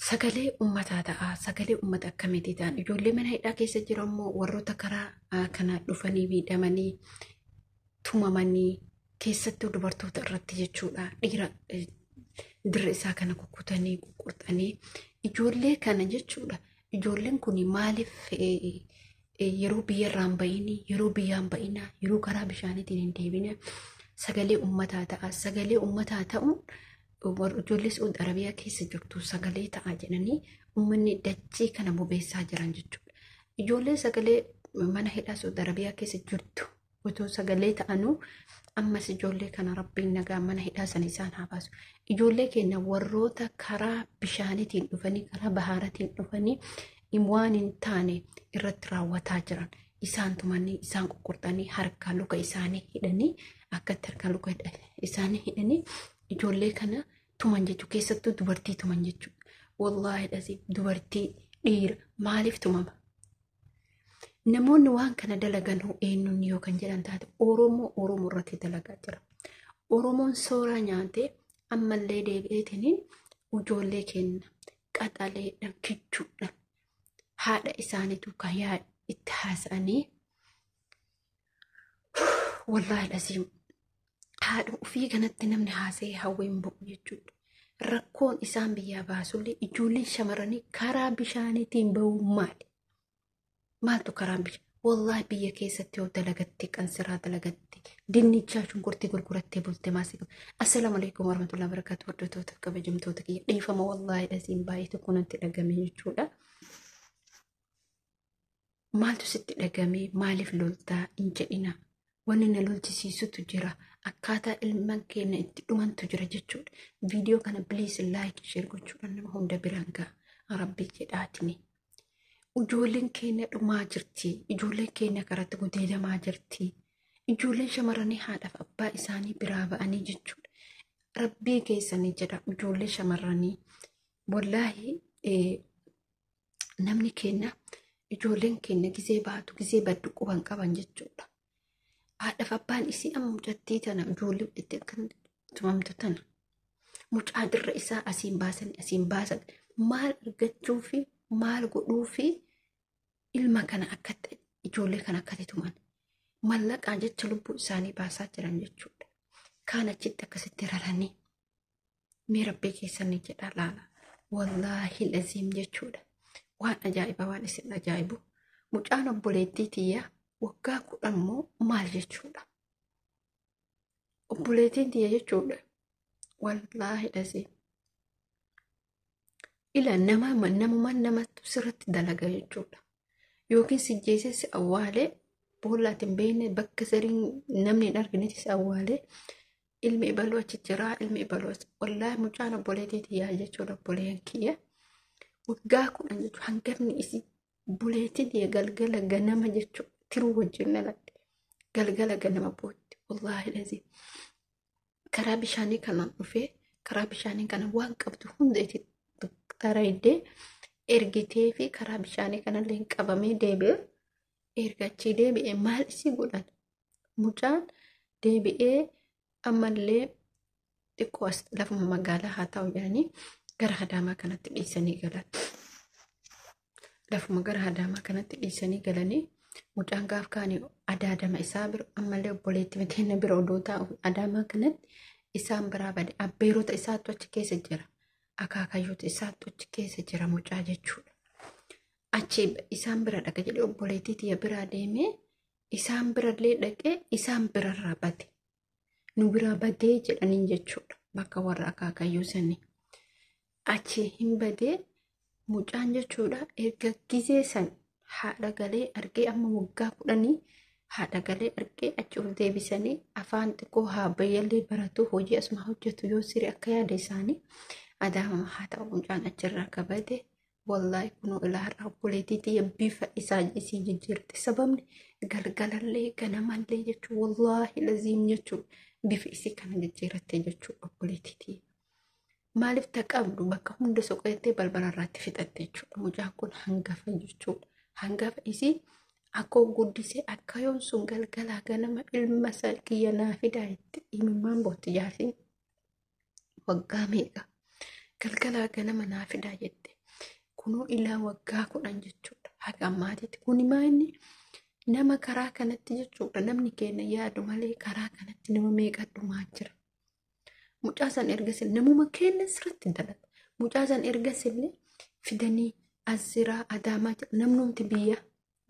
Sagalee uummataa ta'a. Sagalee uummata akkamitti ta'an? Ijoollee mana hidhaa keessa jiran immoo warroota karaa kana dhufanii miidhamanii tumamanii keessattuu dubartoota irratti jechuudha. Dhiira dirra isaa kana kukkutanii kuqqurxanii ijoollee kana jechuudha. Ijoolleen kun maaliif yeroo biyyarraa hin bahinii, yeroo biyyaa hin bahinaa, yeroo karaa bishaaniitiin hin deebina sagalee uummataa ta'a. Sagalee uummataa ta'uun ijoollee Saudi Arabiyaa keessa jirtu sagalee ta'a jedhanii uummanni dachee kana bobeessaa jiran jechuudha. Ijoollee sagalee mana hidhaa Saudi Arabiyaa keessa jirtu otoo sagalee ta'anuu ammas ijoollee kana Rabbiin nagaa mana hidhaa sana isaan haa baasu. Ijoollee keenya warroota karaa bishaaniitiin dhufanii karaa bahaaratiin dhufanii waan hin taane irratti raawwataa jiran isaan tumanii isaan qoqqorxanii harkaa luka isaanii hidhanii akkatti harkaa luka isaanii hidhanii ijoollee kana tuman jechuudha. Keessattuu dubartii tuman jechuudha. Wallaahi dhasii dubartii dhiira maaliif tumama? Namoonni waan kana dalagan hoo eenyuun yoo kan jedhan taate Oromoo Oromoo irratti dalagaa jira. Oromoon sooraa nyaatee ammallee deebi'eetiniin ijoollee keenya qaxaleedhaan kichuudhaan haadha isaaniitu kan itti haasa'anii wallaahi dhasii haadha ofii kanatti namni haasa'ee hawween bu'u jechuudha. Rakkoon isaan biyyaa baasullee ijoolleen shamarranii karaa bishaaniitiin ba'uu maali? Maaltu karaa bishaan? Wallaahi biyya keessatti yoo dalagatte qansiraa dalagatte dinnichaa shunkurtii gurgurattee bulte maasii qaba. Assalaamu alaikum warahmatullahi wabarakatuh hordoftoota kabajamtoota kiyya dhiifama wallaahi dhasiin baay'ee tokko natti dhagame jechuudha. Maaltu sitti dhagame maaliif loltaa hin jedhina. Wanni na lolchisiisutu jira. Akkaataa ilmaan keenya itti dhumantu jira jechuudha. Viidiyoo kana please like share gochuudhaan nama hunda biraan ga'a. Rabbii jedhaatini. Ijoolleen keenya dhumaa jirti. Ijoolleen keenya karatti gudeedamaa jirti. Ijoolleen shamarranii haadhaaf abbaa isaanii biraa ba'anii jechuudha. Rabbii keessanii jedha ijoollee shamarranii. Wallaahi namni keenya ijoolleen keenya gizee baatu gizee baddu quban qaban jechuudha. Haadhaaf abbaan isii amma mucattii tana ijoollee itti akkan tumamtu tana. Mucaa dirra isaa asiin baasan asiin baasan maal argachuu fi maal godhuu fi ilma kana akkatti ijoollee kana akkatti tuman mallaqaa jecha lubbuu isaanii baasaa jiran jechuudha. Kaan achitti akkasitti raranii mee rabbii keessanii jedha laala. Wallaahi laziim jechuudha. Waan ajaa'ibaa waan isin ajaa'ibu. Mucaan obboleettii tiyyaa waggaa 10 moo maal jechuudha. Obboleettiin tiyya jechuudha. Wallaahi laziim. Ila nama namumaan namattu sirratti dalaga jechuudha. Yookiin si jeesee si awwaalee boolla ati hin beekne bakka sariin namni hin arginetti si awwaalee ilmi ibaluu achi jira ilmi ibaluu achi wallaahi mucaan obboleettii tiyyaa jechuudha obboleeyyan kiyya. Waggaa 10 jechuudha hangafni isii obboleettiin tiyya galgala ganama jechuudha tiruu wajjin dhalatte galgala ganama bootti wallaahi lazii karaa bishaanii kanaan dhufee karaa bishaanii kana waan qabdu hunda itti taraydee ergitee fi karaa bishaanii kanallee hin qabamee deebi'e erga achii deebi'e maal isii godhan mucaan deebi'ee ammallee xiqqoo as lafuma magaalaa haa ta'u jedhanii gara Adaamaa kanatti dhiisanii galan. Lafuma gara Adaamaa kanatti dhiisanii galanii mucaan gaaf kaanii adaadama isaa bira ammallee obboleetti miteenya bira odoo taa'u Adaamaa kanatti isaan biraa bade abbeerota isaatu achi keessa jira. Akaakayyoota isaatu achi keessa jira mucaa jechuudha. Achi isaan bira dhaqa jedhee obboleettii tiyya biraa deemee isaan birallee dhaqee isaan birarraa bade. Nu biraa badee jedhaniin jechuudha bakka warra akaakayyuu sanii. Achi hin badee mucaan jechuudha erga gizee san haadha galee argee amma waggaa 10 haadha galee argee achi ol deebisanii afaan xiqqoo haa bayyallee baratu hojii asuma hojjetu yoo siree akka yaada isaanii Adaama haa ta'u mucaan achirraa akka bade wallaahi kunoo ilaa har'a obboleettii tiyya bifa isaa isii jijjiirte sababni galgalallee ganamallee jechuu wallaahi laziim jechuu bifa isii kana jijjiiratte jechuu obboleettii tiyya. Maaliif ta qabdu bakka hunda soqattee balbala irraatti fixatte jechuudha. Mucaan kun hangafa jechuudha. Hangafa isii akkoo guddisee akka yoon sun galgalaa ganama ilma isaa kiyya naa fidaa itti imimmaan bootti jaartiin waggaa meeqa. Galgalaa ganama naa fidaa jette. Kunoo ilaa waggaa 10 jechuudha. Haga ammaatitti. Kuni maa inni nama karaa kanatti jechuudha. Namni keenya yaadu malee karaa kanatti nama meeqa dhumaa jira. Mucaa san ergas namuma keenya sirriitti dalaga. Mucaa san ergas illee fidanii Aziraa Adaamaa jira. Namnumti biyya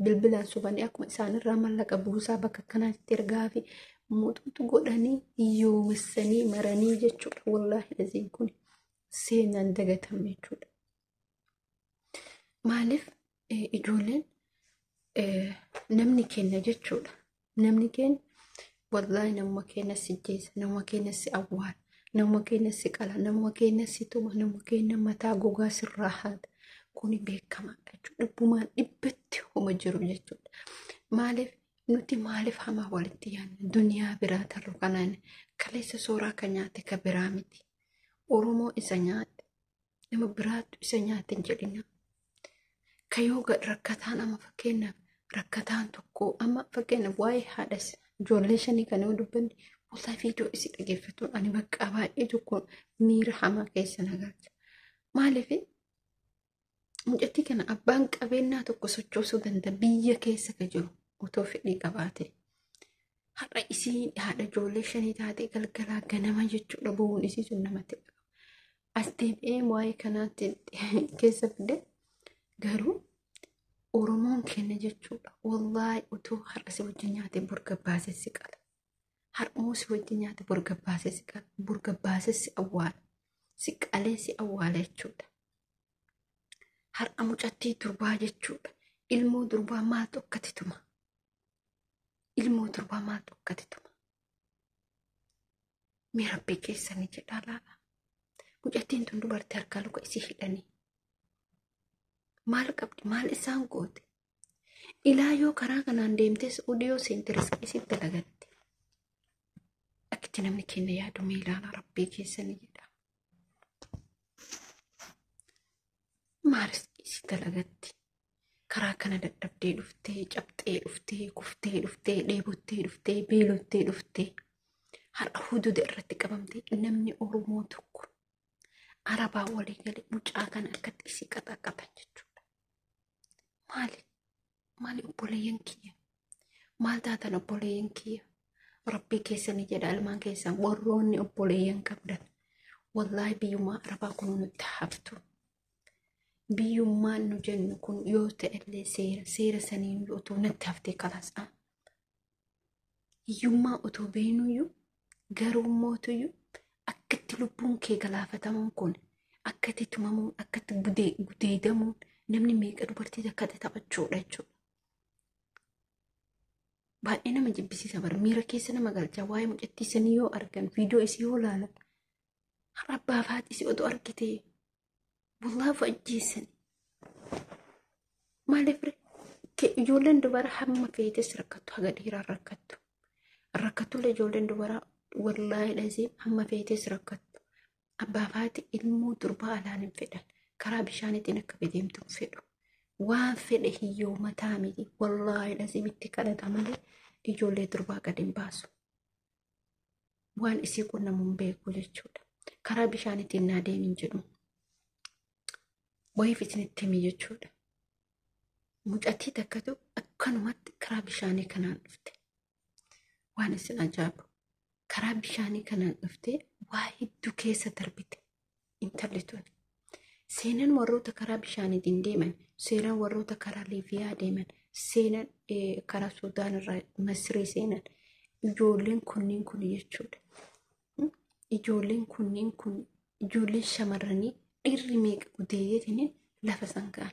bilbilaan sobanii akkuma isaanirraa mallaqa buusaa bakka kanaatti ergaa fi mootumtu godhanii hiyyoomessanii maranii jechuudha. Wallaahi aziin kun seenaan dagatamne jechuudha. Maaliif ijoolleen namni kenna jechuudha. Namni keenya wallaahi namuma keenya si jeessa, namuma keenya si awwaala, namuma keenya si qala, namuma keenya si tuma, namuma keenya mataa gogaa sirraa haada. Kuni beekamaadha jechuudha. Dhibbumaan dhibbatti homa jiru jechuudha. Maaliif nuti maaliif hamaa walitti yaadna? Duniyaa biraa tarru kanaan kaleessa sooraa kan nyaate ka biraa miti. Oromoo isa nyaate, nama biraatu isa nyaate hin jedhina. Kayoo rakkataan amma fakkeenyaaf rakkataan tokko amma fakkeenyaaf waa'ee haadha ijoollee shanii kan yoo dubbanne wallahi viidiyoo isii dhaggeeffatuun ani bakka baay'ee tokko miira hamaa keessa na galcha. Maaliif mucattii kana abbaan qabeenyaa tokko sochoosuu danda'a biyya keessa ka jiru otoo fedhii qabaate. Har'a isii haadha ijoollee shanii taatee galgalaa ganama jechuudha bo'uun isii sun namatti dhaga'ama. As deebi'ee waa'ee kanaatti keessa fide garuu Oromoon keenya jechuudha. Wallaahi utuu har'a si wajjin nyaate borga baasee si qala. Har'ummoo si wajjin nyaate borga baasee si qala. Borga baasee si awwaala. Si qalee si awwaala jechuudha. Har'a mucattii durbaa jechuudha. Ilmoo durbaa maaltu akkatti tuma? Ilmoo durbaa maaltu akkatti tuma? Mee rabbii keessanii jedhaa laala. Mucattiin tun dubartii harkaa luka isii hidhanii. Maal qabdi? Maal isaan goote? Ilaa yoo karaa kanaan deemtee Su'uudii yoo seente riskii isitti dalagatti. Akkitti namni keenya yaadu mee ilaala rabbii keessanii jedha. Maal riskii isii dalagatti? Karaa kana dadhabdee dhuftee, cabxee dhuftee, kuftee dhuftee, dheebottee dhuftee, beelottee dhuftee. Har'a huduuda irratti qabamtee namni Oromoo tokko Arabaa walii galee mucaa kana akkatti isii qaxaqatan jechuudha. Maali? Maali obboleeyyan kiyya? Maal taatan obboleeyyan kiyya? Rabbii keessanii jedha ilmaan keessan warroonni obboleeyyan qabdan. Wallaahi biyyummaa Arabaa kun nutti haftu. Biyyummaan nu jennu kun yoo ta'ellee seera seera saniin otoo natti haftee kalaas. Hiyyummaa otoo beeknuyyuu garuu mootuyyuu akkatti lubbuun kee galaafatamuun kun akkatti tumamuun akkatti gudeedamuun namni meeqa dubartii takkatti taphachuudha jechuudha. Baay'ee nama jibbisiisa bara miira keessa nama galcha waa'ee mucattii sanii yoo argan viidiyoo isii yoo ilaalan har'a abbaa fi haati isii otoo argitee wallaahi ajjeessan. Maaliif ijoolleen dubara hamma feetes rakkattu haga dhiiraa rakkattu. Rakkatullee ijoolleen dubaraa wallaahi dhazee hamma feetes rakkattu. Abbaa fi haati ilmoo durbaa alaan hin fedhan. Karaa bishaaniitiin akka deemtu hin fedhu. Waan fedhe hiyyoo mataa miti wallaahi dhazee itti kadhata malee ijoollee durbaa gad hin baasu. Waan isii qunnamu hin beeku jechuudha. Karaa bishaaniitiin naa deemin jedhu. Wayiif isinitti himi jechuudha. Mucattii takkatu akkanumatti karaa bishaanii kanaan dhufte. Waan isin ajaa'ibu. Karaa bishaanii kanaan dhuftee waa hedduu keessa darbite intalli tun. Seenaan warroota karaa bishaaniitiin deeman, seenaan warroota karaa Liibiyaa deeman, seenaan karaa Sudaan irraa Masrii seenan ijoolleen kunniin kun jechuudha. Ijoolleen kunniin kun ijoolleen shamarranii dhiirri meeqa gudeedeetiin lafa san ka'an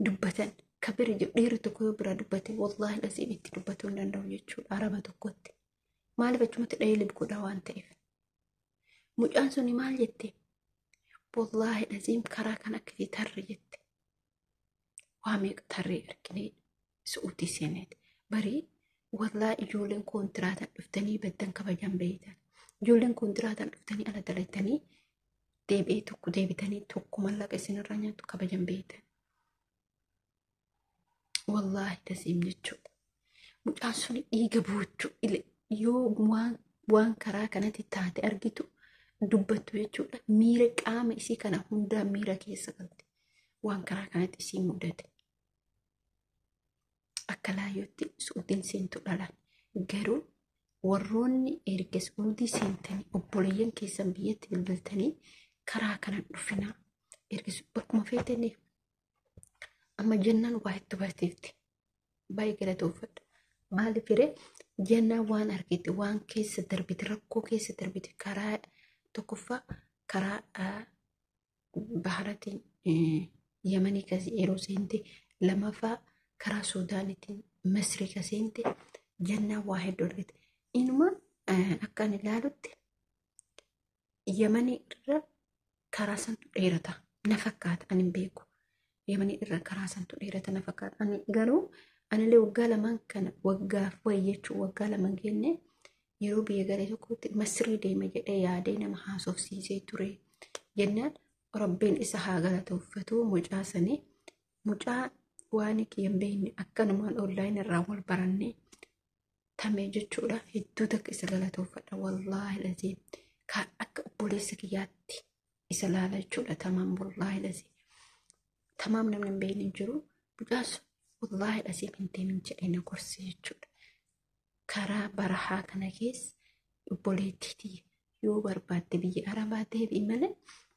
dubbatan. Ka bira jiru dhiirri tokko yoo biraa dubbate wallaahi dhasiin itti dubbatuu hin danda'u jechuudha araba tokkotti. Maaliif achumatti dhahee lib godha waan ta'eef. Mucaan suni maal jette? Wallaahi dhasiin karaa kan akkasii tarre jette. Waa meeqa tarree arginee su'uutii seeneeti. Barii wallaahi ijoolleen koontiraataan dhuftanii baddan kabajan beeytan. Ijoolleen koontiraataan dhuftanii ala dalaytanii deebi'ee tokko deebitanii tokko mallaqa isinirraa nyaatu kabajan beeytan. Wallaahi tasiim jechuudha. Mucaan sun dhiiga boochuu yoo waan karaa kanatti taate argitu dubbattu jechuudha. Miira qaama isii kana hundaa miira keessa galti. Waan karaa kanatti isii mudate. Akka laayyootti suutiin seentu dhalaan. Garuu warroonni erga suutii seentanii obboleeyyan keessan biyyatti bilbiltanii karaa kana dhufinaa. Erga bakkuma feetanii amma jennaan waa itti barsiifti. Baay'ee galatoofadha. Maaliif hiree jennaan waan argite waan keessa darbite rakkoo keessa darbite karaa tokkoffaa karaa baharatiin Yamanii kasi yeroo seente lamaffaa karaa Suudaanitiin Masrii ka seente jennaan waa hedduu argite. Inuma akka ani ilaalutti Yamanii irra karaa santu dheerata na fakkaata ani hin beeku. Yamanii irra karaa santu dheerata na fakkaata. Ani garuu anillee waggaa lamaan kana waggaaf wayii jechuun waggaa lama kenne yeroo biyya galee tokkotti Masrii deema jedhee yaadee nama haasofsiisee ture jennaan Rabbiin isa haa galatoofatu mucaa sanii mucaa waan kiyya hin beekne akkanumaan online irraa wal barannee tamee jechuudha hedduu takka isa galatoofadha wallaahi laziim kan akka obboleessa kiyyaatti isa laala jechuudha tamaam wallaahi laziim tamaam namni hin beekne hin jiru mucaan sun wallaahi laziim hin deemin jedhee na gorse jechuudha karaa barahaa kana keessa obboleettii tiyya yoo barbaadde biyya arabaa deebi'i malee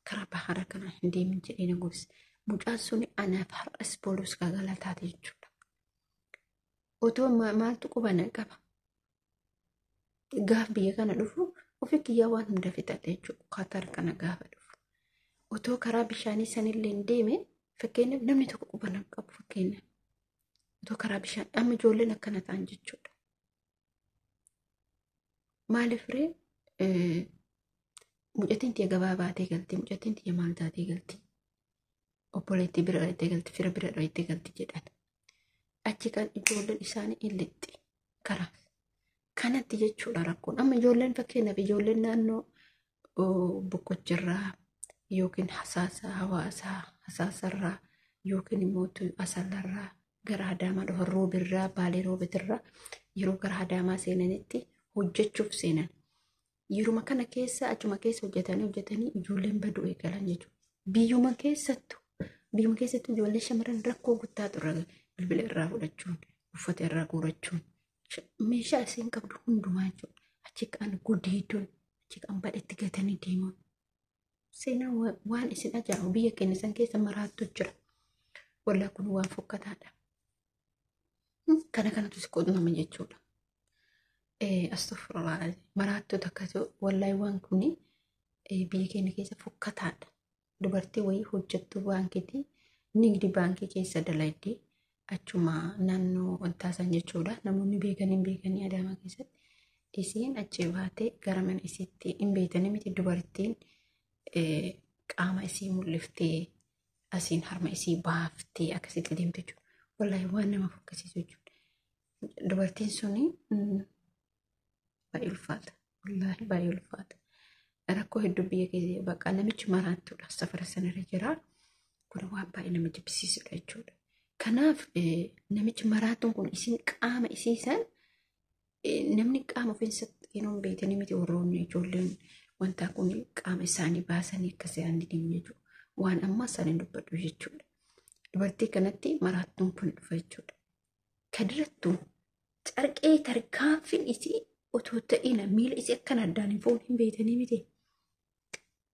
karaa bahara kana hin deemin jedhee na gorse. Mucaan sun anaaf har'as boruus galataati jechuudha. Otoo maaltu quba na qaba. Gaaf biyya kana dhufu ofii kiyyaa waan hunda fixadha jechuudha. Qatar kana gaafa dhufu. Otoo karaa bishaanii sanillee hin deeme fakkeenyaaf namni tokko quba na qabu fakkeenyaaf. Otoo karaa bishaan amma ijoolleen akkana ta'an jechuudha. Maaliif ree mucattiin tiyya gabaa baatee galti mucattiin tiyya maal taatee galti obboleettii bira dhaqxee galti fira bira dhaqxee galti jedhan. Achi kan ijoolleen isaanii hin lixxi karaa kanatti jechuudha rakkoon. Amma ijoolleen fakkeenyaaf ijoolleen naannoo Boqqojjirraa yookiin Hasaasa hawaasaa Hasaasarraa yookiin immoo Asallarraa gara Adaamaa dhufan Roobirraa Baalee Roobitirraa yeroo gara Adaamaa seenanitti hojjechuuf seenan. Yeruma kana keessa achuma keessa hojjetanii hojjetanii ijoolleen baduu eegalan jechuudha. Biyyuma keessattuu biyyuma keessattuu ijoollee shamarran rakkoo guddaatu irra gahe. Bilbila irraa fudhachuun, uffata irraa guurachuun, meeshaa isiin qabdu hundumaa jechuudha. Achi ka'an gudeeduun, achi ka'an badhetti gatanii deemuun. Seenaa waan isin ajaa'ibu biyya keenya san keessa maraattu jira. Wallaa kun waan fokkataadha. Kana kanatu si qunnama jechuudha. Astagfirullah maraattu takkatu wallaahi waan kuni biyya keenya keessa fokkataadha. Dubartii wayii hojjettuu baankiiti. Nigdi baankii keessa dalagdi. Achuma naannoo wantaa san jechuudha. Namoonni beekanii hin beekanii Adaamaa keessatti. Isiin achi baatee gara mana isiitti hin beektanii miti dubartiin qaama isii mul'iftee asiin harma isii baaftee akkasitti deemte jechuudha. Wallaahi waan nama fokkisiisu jechuudha. Dubartiin suni baay'ee ulfaata. Wallaahi baay'ee ulfaata. Rakkoo hedduu biyya keessa bakka namichi maraattuudha safara sanarra jira. Kun waan baay'ee nama jibbisiisudha jechuudha. Kanaaf namichi maraattuun kun isin qaama isii san namni qaama ofiinsa yeroo hin beekne miti warroonni ijoolleen wanta kun qaama isaanii baasanii akka seeraan deemu jechuudha. Waan ammaa isaan hin dubbadhu jechuudha. Dubartii kanatti maraattuun kun dhufa jechuudha. Kadirattu carqee tarkaanfiin isii otoo ta'ina miila isii akkana addaan hin foon hin beektanii miti.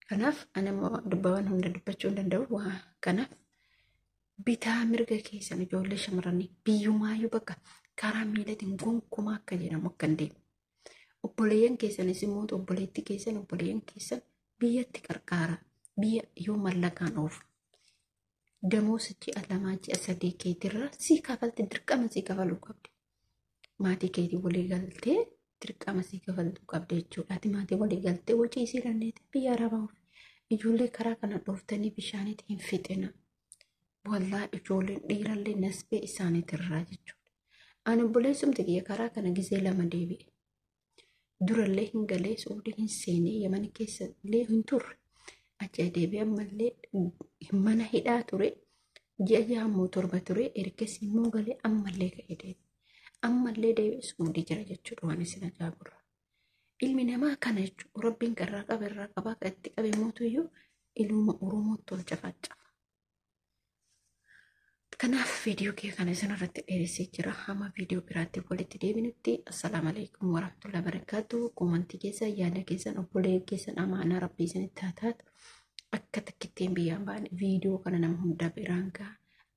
Kanaaf ani immoo dubbawan hunda dubbachuu hin danda'u. Waa kanaaf bitaa mirga keessan ijoollee shamarranii biyyumaayyuu bakka karaa miilatiin gonkumaa akka jedhamu akka hin deemu. Obboleeyyan keessanis immoo obboleettii keessan obboleeyyan keessan biyyatti qarqaara. Biyya yoo mallaqaan oofu. Damoosa ji'a lamaa ji'a sadii keetirraa sii kafalti dirqama sii kafaluu qabdi. Maatii keetii walii galtee dirqama sii kafaltuu qabdi jechuudha. Ati maatii walii galtee wajji isii dandeete biyya arabaa ofi. Ijoollee karaa kana dhooftanii bishaanitti hin fixina. Wallaa ijoolleen dhiirallee nasbee isaaniitirraa jechuudha. Ani obboleessumti kiyya karaa kana gizee lama deebi'e. Durallee hin galee Suudii hin seenee Yaman keessa illee hin turre. Achi deebi'ee ammallee mana hidhaa ture. Ji'a jaha immoo torba ture. Ergasii immoo galee ammallee ka'ee deebi'e. Ammallee deebi'e Suudii jira jechuudha waan isin ajaa'ibudha. Ilmi namaa kana jechuudha. Rabbiin kan irraa qabe irraa qabaa, kan itti qabe mootuyyuu ilma Oromootti ol cafaccafa. Kanaaf viidiyoo kee kana isin irratti dheeressee jira. Hamma viidiyoo biraatti walitti deebinutti assalaamu alaikum warahmatullahi wabarakaatu. Koomantii keessa yaada keessan, obboleeyyan keessan amaanaa rabbii isinitti haa taatu. Akka takkittiin biyyaan baane viidiyoo kana nama hunda biraan gaha.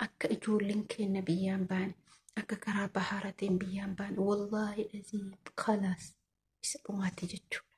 Akka ijoolleen keenya biyyaan baane, akka karaa bahaaratiin biyyaan baane, wallaahi aziim khalaas isa dhumaatti jechuudha.